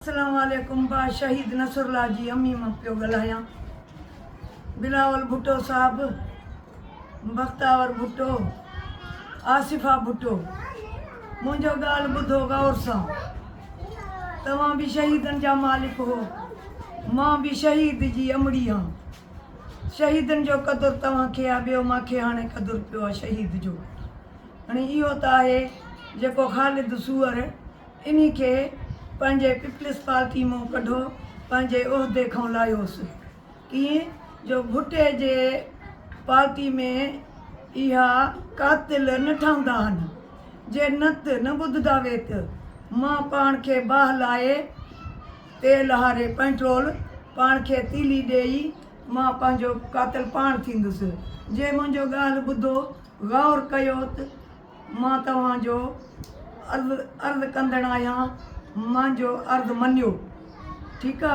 اسلام عليڪم با شهيد نصرالله جي امي مان پيو ڳالهايان بلاول ڀٽو صاحب بختاور ڀٽو آصفه ڀٽو منهنجو ڳالهه ٻڌو غور سان توهان به شهيدن جا مالڪ هو مان به شهيد جي امڙي هان شهيدن جو قدر توهان کي آ ٻيو مان کي هاڻي قدر پيو آ شهيد جو هڻي اهو ته آهي جيڪو خالد سوئر انهي کي پنهنجي پيپلز پارٽي مون ڪڍو پنهنجي عهدي کان لاهيوس. ڪيئن جو ڀٽي جي پارٽي ۾ اها قاتل نه ٺهندا هن. جي نت نه ٻڌدا ويت مان پاڻ کي باهه لائي تيل هاري پينٽرول پاڻ کي تيلي ڏيئي مان پنهنجو قاتل پاڻ ٿيندس. جي منهنجو ڳالهه ٻڌو غور ڪيوت مان توهان جو عرض عرض ڪندڙ آهيان، مانجو عرض مڃيو. ٺيڪ آ.